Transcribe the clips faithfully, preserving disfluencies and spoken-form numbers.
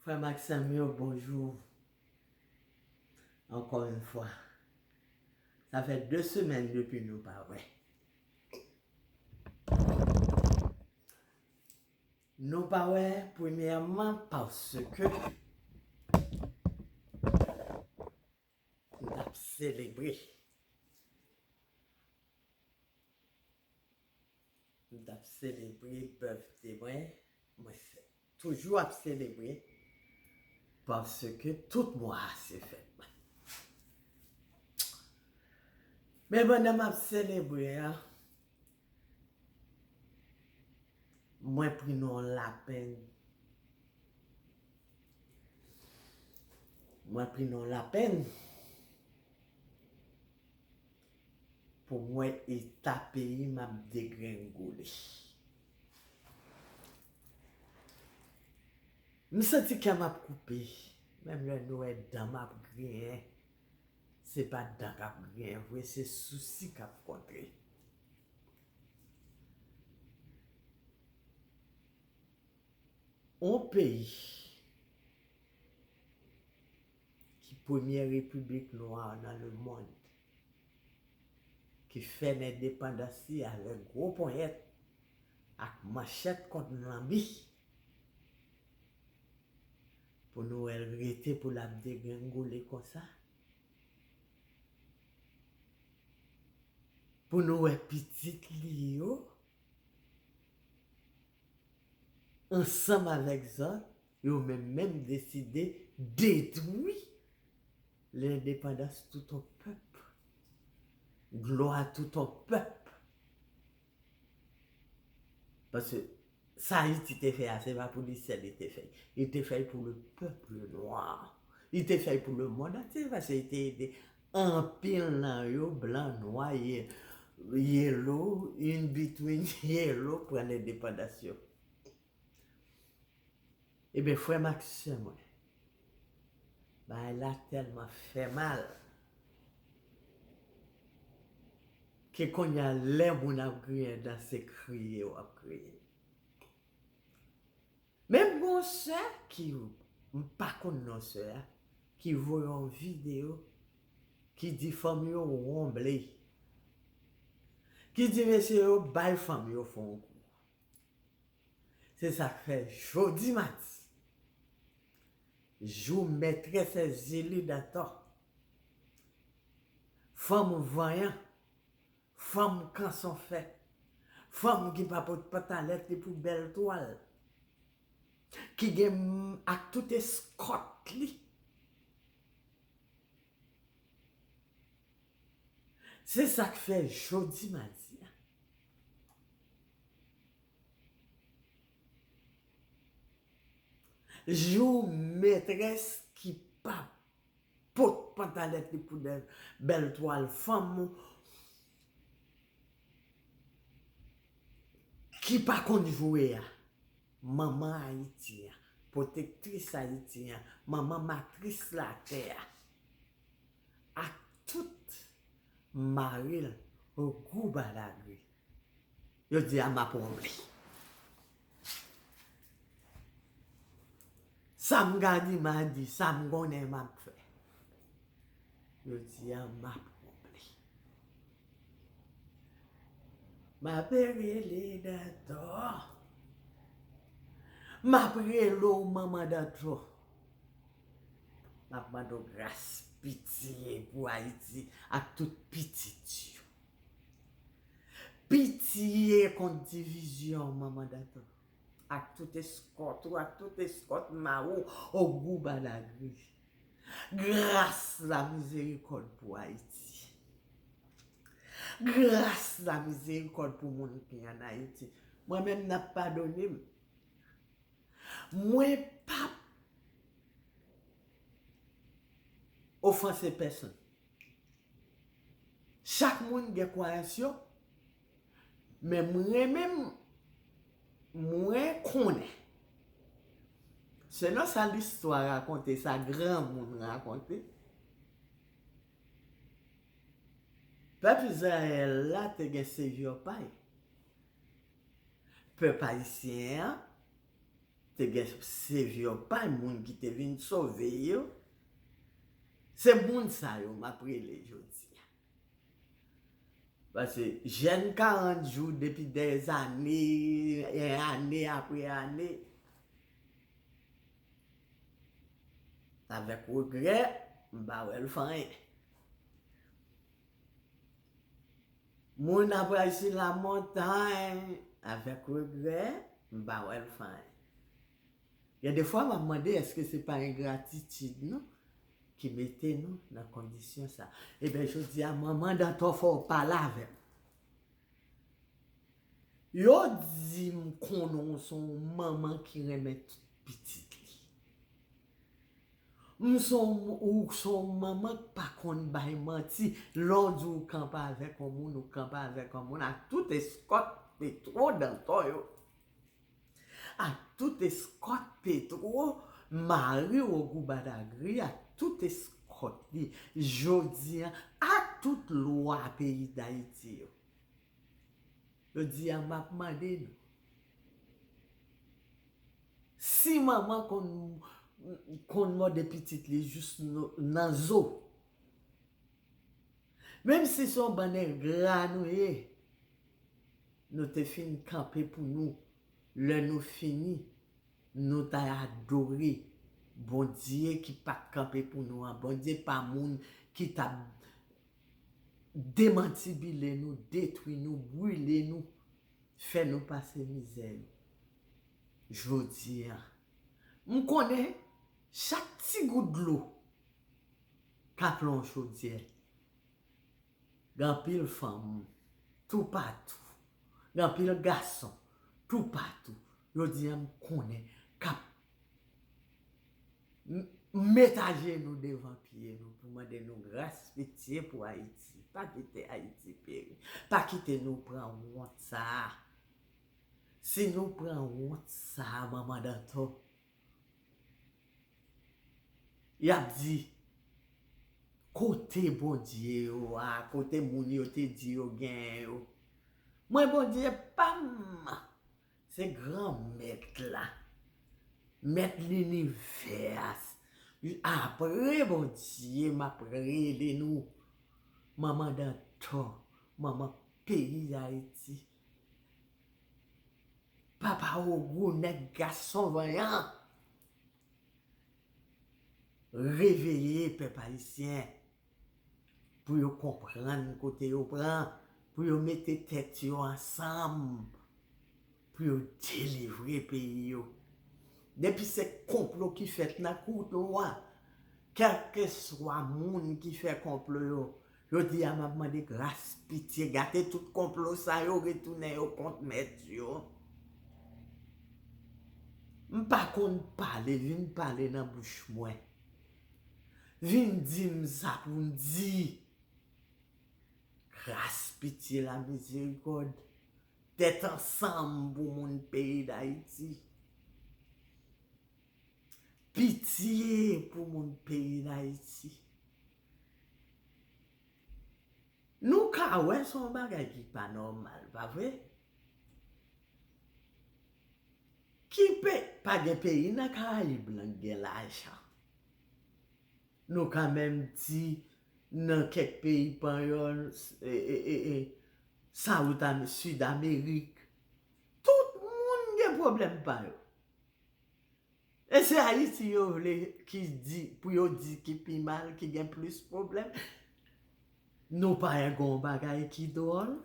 Frè m ak sè m yo, bonjou. Ankò yon fwa. Sa fè de semèn depi nou pa wè. Nou pa wè, premyèman, paske m t ap selebre. M t ap selebre birthday mwen. Mwen se, toujou ap selebre. Paske tout mwa a se fèt mwen. Men pandan m ap selebre a, mwen pran yon lapenn. Mwen pran yon lapenn pou m wè eta peyi m ap degrengole. M santi kè m ap koupe. Menm lè nou wè dan m ap griyen, se pa dan k ap griyen vre, se sousi k ap kontre. On peyi ki premyè repiblik nwa nan lemonn, ki fè lendepandans li avèk gwo ponyèt ak manchèt kont lanbi, pou nou wè l rete pou l ap degrengole konsa, pou nou wè pitit li yo ansanm avèk zòt, yo menm menm deside detwi lendepandans tout on pèp, glwa tout on pèp. Paske sa Ayiti te fè a, se pa pou li sèl li te fè. Li te fè l pou le peuple noir. Li te fè l pou lemonn antye, paske li te ede anpil nan yo, blan, nwa, ye-, yellow, in between yellow, pran lendepandans yo. Ebyen, frè m ak sè mwen, bagay la tèlman fè mal ke kounye a, lè moun ap griyen dan, se kriye w ap kriye. Men m gen yon sè ki, m pa konn non sè a, ki voye yon videyo ki di fanm yo wonble. Ki di mesye yo bay fanm yo fè yon kou. Se sa k fè jodi madi, jou mètrès Zili Dantò, fanm vanyan, fanm kanson fè, fanm ki pa pot pantalèt li pou bèl twal, ki gen m-, ak tout eskòt li. Se sa k fè jodi madi a, jou mètrès ki pa pot pantalèt li pou bèl, bèl twal, fanm ki pa konn jwe a, manman Ayiti a, pwotektris Ayiti a, manman matris latè a, ak tout mari l, Ogou Balagri. Yo di a m ap wonble. Sa m ka di, m a di, sa m konnen m ap fè. Yo di a m ap wonble. M ap rele Dantò. M ap rele w manman Dantò. M ap mande w gras, pitiye pou Ayiti ak tout pitit yo. Pitiye kont divizyon manman Dantò, ak tout eskòt ou, ak tout eskòt mari w, Ogou Balagri. Gras la, mizerikòd pou Ayiti. Gras la, mizerikòd pou moun ki ann Ayiti. Mwen menm, n ap padone m. Mwen p ap ofanse pèsonn. Chak moun gen kwayans yo, men mwen menm, mwen konnen, selon sa listwa rakonte, sa granmoun rakonte, pèp Izrayèl la te gen Sevyon pa y. Pèp ayisyen an, te gen Savior pa moun ki te vin sove yo. Se moun sa yo m ap rele jodi a. Paske jèn karant jou depi dèzane, ane apre ane, avèk regrè, m pa wè l fè anyen. Moun ap rayi sou lamontay, avèk regrè, m pa wè l fè anyen. Gen de fwa m ap mande èske se pa engratitid nou ki mete nou nan kondisyon sa. Ebyen, jodi a, manman Dantò fò w pale avè m. Yo di m konnen w se yon manman ki renmen tout pitit li. M se yon, ou se yon manman k pa konn bay manti. Lè w di w kanpe avèk yon moun, ou kanpe avèk yon moun ak tout eskòt Petwo Dantò yo. Ak tout eskòt Petwo, mari Ogou Badagri, ak tout eskòt li, jodi a, ak tout lwa peyi Dayiti yo. Jodi a, m ap mande nou, si manman konn, konn mòde pitit li jis nan zo, menm si se yon bann engra nou ye, nou te fin kanpe pou nou. Lè nou fini, nou t al adore Bondye ki pa t kanpe pou nou an. Bondye pa moun ki t ap demantibile nou, detwi nou, brile nou, fè nou pase mizè yo. Jodi a, m konnen chak ti gout dlo ka plen yon chodyè. Gen anpil fanm toupatou. Gen anpil gason toupatou. Jodi a, m konnen k ap m met ajenou devan pye nou pou mande nou gras, pitye pou Ayiti. Pa kite Ayiti peri. Pa kite nou pran wont sa a. Si nou pran wont sa a, manman Dantò, y ap di, kote Bondye yo a, kote moun yo te di yo genyen yo? Mwen, Bondye pa m, se Granmèt la, Mèt linivè a. Apre Bondye, m ap rele nou manman Dantò, manman peyi Dayiti. Papa Ogou, nèg gason vanyan. Reveye pèp ayisyen pou yo konprann kote yo pran, pou yo mete tèt yo ansanm, pou yo delivre peyi yo. Depi se konplo ki fèt nan kout lwa, kèlkeswa moun ki fè konplo yo, jodi a m ap mande gras, pitye, gate tout konplo sa yo, retounen yo kont mèt yo. M pa konn pale, vin pale nan bouch mwen. Vin di m sa pou m di. Gras, pitye, lamizerikòd. Tèt ansanm pou moun peyi Dayiti. Pitye pou moun peyi Dayiti. Nou ka wè se yon bagay ki pa nòmal, pa vre? Ki pe, pa gen peyi nan Karayib lan k gen lajan. Nou ka menm di nan kèk peyi panyòl, e, e, e, e, South Am-, Sid Amerik, tout moun gen pwoblèm pa yo. E se Ayiti yo vle ki di, pou yo di ki pi mal, ki gen plis pwoblèm. Nou pa wè gon bagay ki dwòl?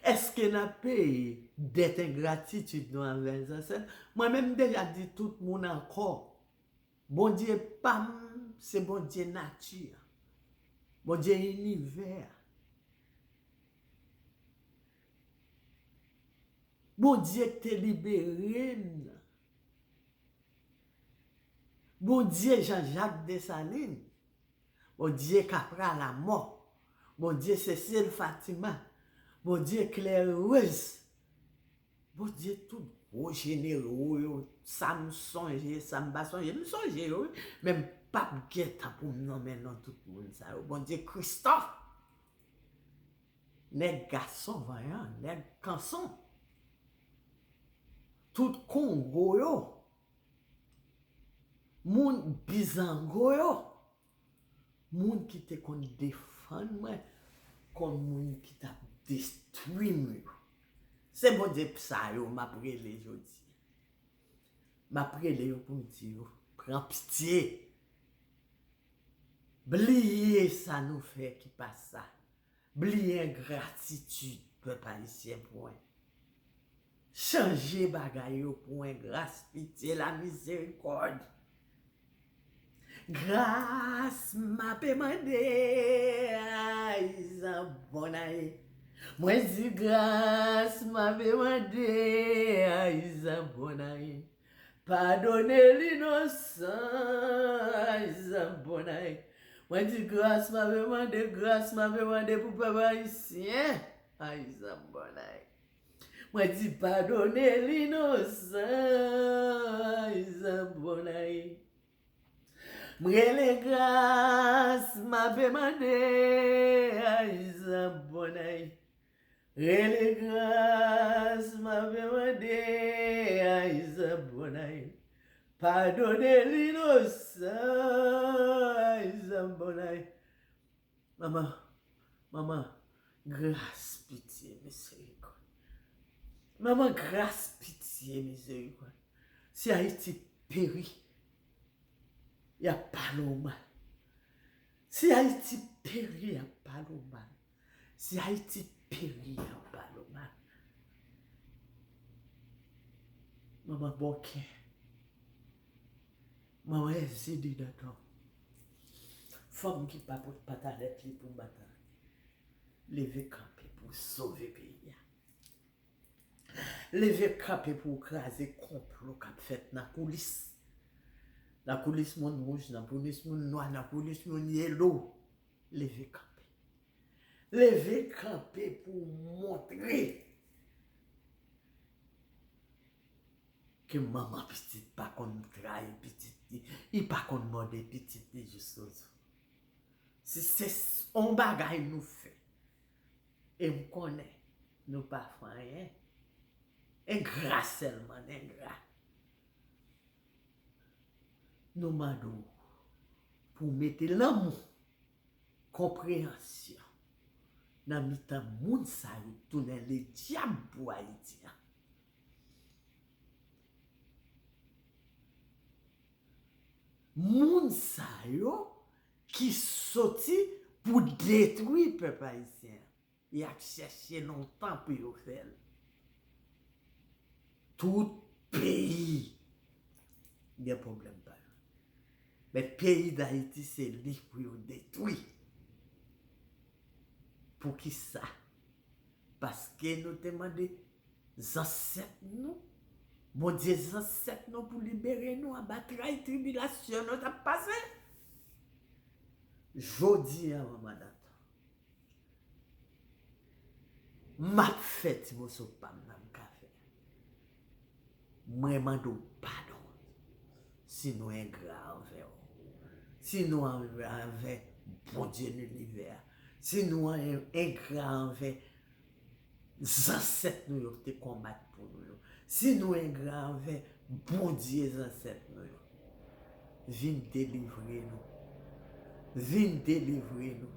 Èske n ap peye dèt engratitid nou anvè zansèt? Mwen menm m deja di tout moun ankò, Bondye pa m, se Bondye nati a, Bondye inivè a. Bondye k te libere n. Bondye Jean Jacques Dessalines. Bondye Kapra Lamò. Bondye Cécile Fatima. Bondye Claire Rose. Bondye tout gwo jenero yo, sa m sonje, sa m pa sonje, m sonje yo, wi, men m p ap gen tan pou m nonmen non tout moun sa yo. Bondye Christophe, nèg gason vanyan, nèg kanson. Tout Kongo yo, moun Bizango yo, moun ki te konn defann mwen kont moun ki t ap detwi m yo. Se Bondye sa yo m ap rele jodi. M ap rele yo pou m di yo, pran pitye. Bliye sa nou fè ki pa sa. Bliye engratitid pèp ayisyen pou mwen. Chanje bagay yo pou mwen, gras, pitye, lamizerikòd. Gras m ape mande, ay zanbonay. Mwen di gras m ape mande, ay zanbonay. Padone linosan, ay zanbonay. Mwen di gras m ape mande, gras m ape mande pou pèp ayisyen, ay zanbonay. Mwen di padone linosan, ay zanbonay. M rele gras, m ape mande, ay zanbonay. Rele gras, m ape mande, ay zanbonay. Padone linosan, ay zanbonay. Manman, manman, gras, pitye, mizerikòd. Manman, gras, pitye, mizerikòd. Si Ayiti peri, y ap pale w mal. Si Ayiti peri, y ap pale w mal. Si Ayiti peri, y ap pale w mal. Manman bòkè. Manman Èzili Dantan. Fanm ki pa pot pantalèt li pou bata. Leve kanpe pou sove peyi a. Leve kanpe pou w kraze konplo k ap fèt nan koulis. Nan koulis moun wouj, nan koulis moun nwa, nan koulis moun yelo. Leve kanpe. Leve kanpe pou w montre ke manman pitit pa konn trayi pitit li, li pa konn mòde pitit li jis sou zo. Si se s- on bagay nou fè, e m konnen nou pa fè anyen, engra sèlman, engra. Nou mande w pou w mete lanmou, konpreyansyon nan mitan moun sa yo k tounen ledyab pou Ayiti a. Moun sa yo ki soti pou detwi pèp ayisyen an. Y ap chèche lontan pou yo fè l. Tout peyi gen pwoblèm pa yo. Men peyi Dayiti se li pou yo detwi. Poukisa? Paske nou te mande zansèt nou, Bondye zansèt nou pou libere nou anba tray tribilasyon nou t ap pase. Jodi a, manman Dantan, m ap fè ti moso pa m nan m ka fè. Mwen mande w padon si nou engra anvè w, si nou engra anvè Bondye linivè a, si nou en- engra anvè zansèt nou yo ki te konbat pou nou yo, si nou engra anvè Bondye zansèt nou yo, vin delivre nou. Vin delivre nou.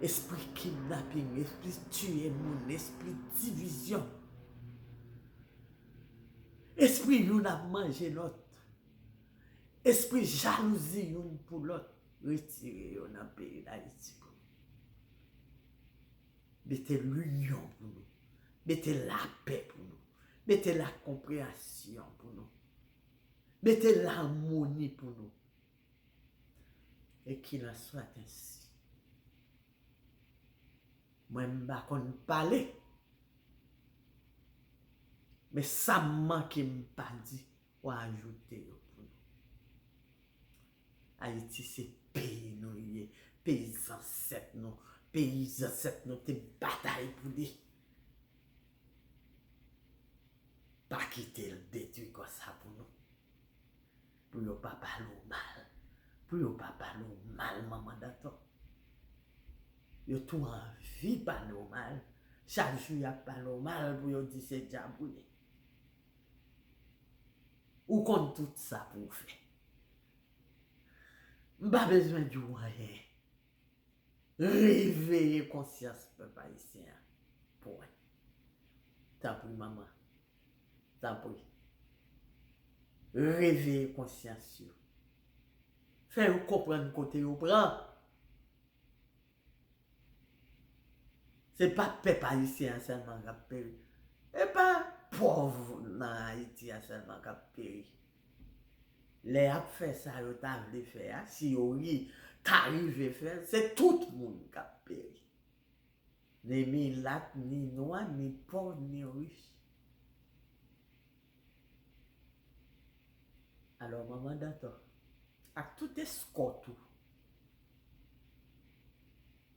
Espri kidnaping, espri tiye moun, espri divizyon, espri youn ap manje lòt, espri jalouzi youn pou lòt, retire yo nan peyi Dayiti pou nou. Mete linyon pou nou. Mete lapè pou nou. Mete lakonpreyansyon pou nou. Mete lamoni pou nou. E qu'il en soit ainsi. Mwen, m pa konn pale. Men sa m manke m pa di, w a ajoute yo pou nou. Ayiti se peyi nou li ye, peyi zansèt nou, peyi zansèt nou te batay pou li. Pa kite l detwi konsa pou nou. Pou yo pa pale w mal. Pou yo pa pale w mal, manman Dantan. Yo tou anvi pale w mal. Chak jou y ap pale w mal pou yo di se dyab ou ye. Ou konn tout sa pou w fè. M pa bezwen di w anyen. Reveye konsyans pèp ayisyen an. Pwen. Tanpri, manman. Tanpri. Reveye konsyans yo. Fè yo konprann kote yo pran. Se pa pèp ayisyen an sèlman k ap peri. E pa pòv nan Ayiti a sèlman k ap peri. Lè y ap fè sa yo ta vle fè a, si yo ri, ta rive fè l, se tout moun k ap peri. Ni milat, ni nwa, ni pòv, ni rich. Alò, manman Dantò, ak tout eskòt ou,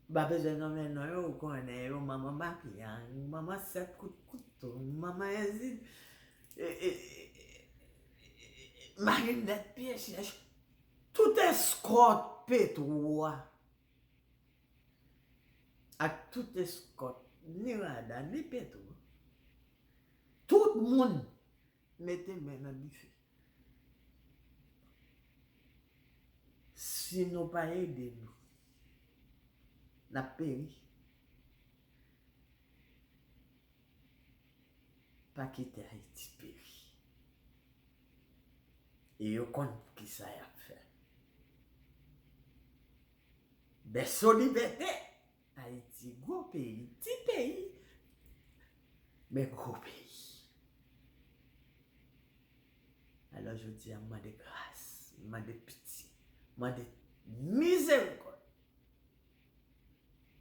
m pa bezwen nonmen non yo, ou konnen yo, manman Mapyang, manman Sèt Kout Kouto, manman Ezid, e, e, e, e, Marinèt Pye Chèch, tout eskòt Petwo a, ak tout eskòt, ni Rada, ni Petwo, tout moun mete men nan dife. Si nou pa ede nou, n ap peri. Pa kite Ayiti peri. E yo konn kisa y ap fè. Bèso libète, Ayiti, gwo peyi, ti peyi, men gwo peyi. Alò, jodi a, m mande gras, m mande pitye, m mande mizerikòd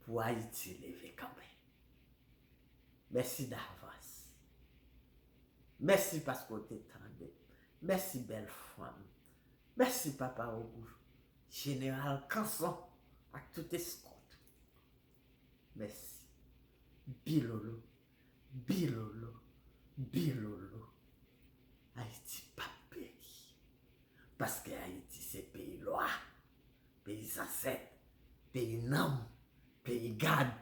pou Ayiti leve kanpe. Mèsi davans. Mèsi paske w te tande m. Mèsi, bèl fanm. Mèsi, Papa Ogou, Jeneral Kanson ak tout eskòt. Mèsi. Bilolo, bilolo, bilolo. Ayiti p ap peri. Paske Ayiti se peyi lwa, peyi zansèt, peyi nanm, peyi gad.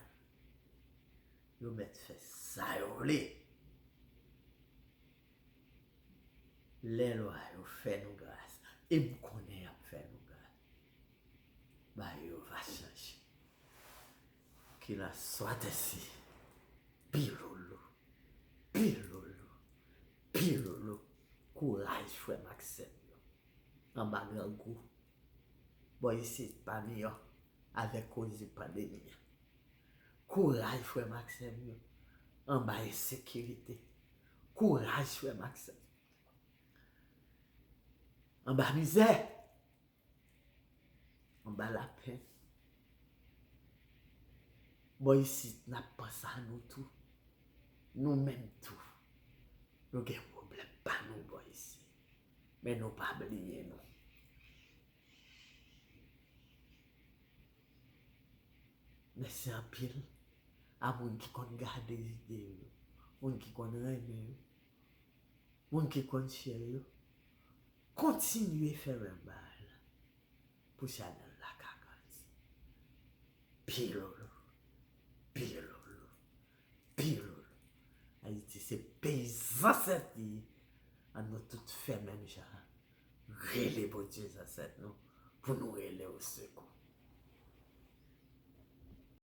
Yo mèt fè sa yo vle. Lè lwa yo fè nou gras, e m konnen y ap fè nou gras, bagay yo va chanje. Qu'il en soit ainsi. Bilolo, bilolo, bilolo. Kouraj, frè m ak sè m yo. Anba grangou. Bò isit pa miyò avèk koze pandemi an. Kouraj, frè m ak sè m yo. Anba ensekirite. Kouraj, frè m ak sè m. Anba mizè. Anba lapenn. Bò isit, n ap panse a nou tou. Nou menm tou. Nou gen pwoblèm pa nou bò isit. Men nou pa bliye nou. Mèsi anpil a moun ki konn gade videyo yo, moun ki konn renmen yo, moun ki konn share yo. Kontinye fè menm bagay la pou chanèl la ka grandi. Pilolo, pilolo, pilolo. Ayiti se peyi zansèt li ye. Ann nou tout fè menm jan an. Rele Bondye zansèt nou pou nou rele o sekou.